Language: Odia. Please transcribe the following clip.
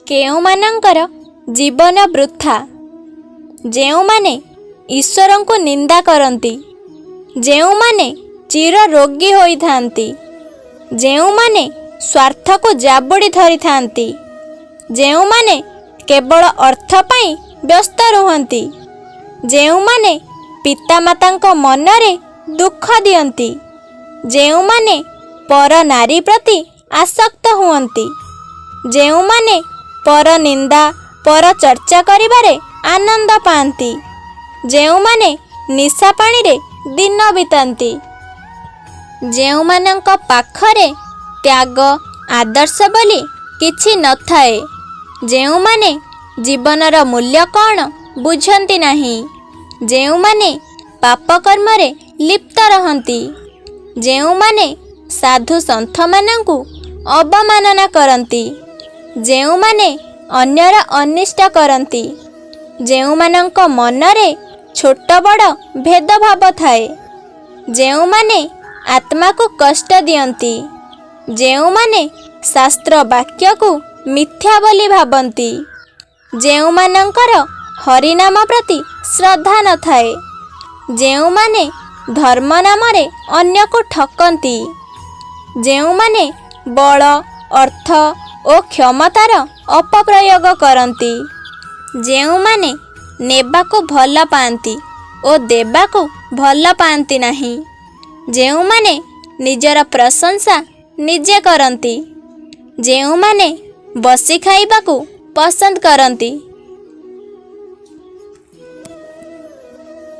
କେଉଁମାନଙ୍କର ଜୀବନ ବୃଥା? ଯେଉଁମାନେ ଈଶ୍ୱରଙ୍କୁ ନିନ୍ଦା କରନ୍ତି, ଯେଉଁମାନେ ଚିର ରୋଗୀ ହୋଇଥାନ୍ତି, ଯେଉଁମାନେ ସ୍ୱାର୍ଥକୁ ଜାବୁଡ଼ି ଧରିଥାନ୍ତି, ଯେଉଁମାନେ କେବଳ ଅର୍ଥ ପାଇଁ ବ୍ୟସ୍ତ ରୁହନ୍ତି, ଯେଉଁମାନେ ପିତାମାତାଙ୍କ ମନରେ ଦୁଃଖ ଦିଅନ୍ତି, ଯେଉଁମାନେ ପର ନାରୀ ପ୍ରତି ଆସକ୍ତ ହୁଅନ୍ତି, ଯେଉଁମାନେ ପର ନିନ୍ଦା ପର ଚର୍ଚ୍ଚା କରିବାରେ ଆନନ୍ଦ ପାଆନ୍ତି, ଯେଉଁମାନେ ନିଶା ପାଣିରେ ଦିନ ବିତାନ୍ତି, ଯେଉଁମାନଙ୍କ ପାଖରେ ତ୍ୟାଗ ଆଦର୍ଶ ବୋଲି କିଛି ନଥାଏ, ଯେଉଁମାନେ ଜୀବନର ମୂଲ୍ୟ କ'ଣ ବୁଝନ୍ତି ନାହିଁ, ଯେଉଁମାନେ ପାପ କର୍ମରେ ଲିପ୍ତ ରହନ୍ତି, ଯେଉଁମାନେ ସାଧୁ ସନ୍ଥମାନଙ୍କୁ ଅବମାନନା କରନ୍ତି, ଯେଉଁମାନେ ଅନ୍ୟର ଅନିଷ୍ଟ କରନ୍ତି, ଯେଉଁମାନଙ୍କ ମନରେ ଛୋଟ ବଡ଼ ଭେଦଭାବ ଥାଏ, ଯେଉଁମାନେ ଆତ୍ମାକୁ କଷ୍ଟ ଦିଅନ୍ତି, ଯେଉଁମାନେ ଶାସ୍ତ୍ର ବାକ୍ୟକୁ ମିଥ୍ୟା ବୋଲି ଭାବନ୍ତି, ଯେଉଁମାନଙ୍କର ହରିନାମ ପ୍ରତି ଶ୍ରଦ୍ଧା ନଥାଏ, ଯେଉଁମାନେ ଧର୍ମ ନାମରେ ଅନ୍ୟକୁ ଠକନ୍ତି, ଯେଉଁମାନେ ବଳ, ଅର୍ଥ ଓ କ୍ଷମତାର ଅପପ୍ରୟୋଗ କରନ୍ତି, ଯେଉଁମାନେ ନେବାକୁ ଭଲ ପାଆନ୍ତି ଓ ଦେବାକୁ ଭଲ ପାଆନ୍ତି ନାହିଁ, ଯେଉଁମାନେ ନିଜର ପ୍ରଶଂସା ନିଜେ କରନ୍ତି, ଯେଉଁମାନେ ବସି ଖାଇବାକୁ ପସନ୍ଦ କରନ୍ତି।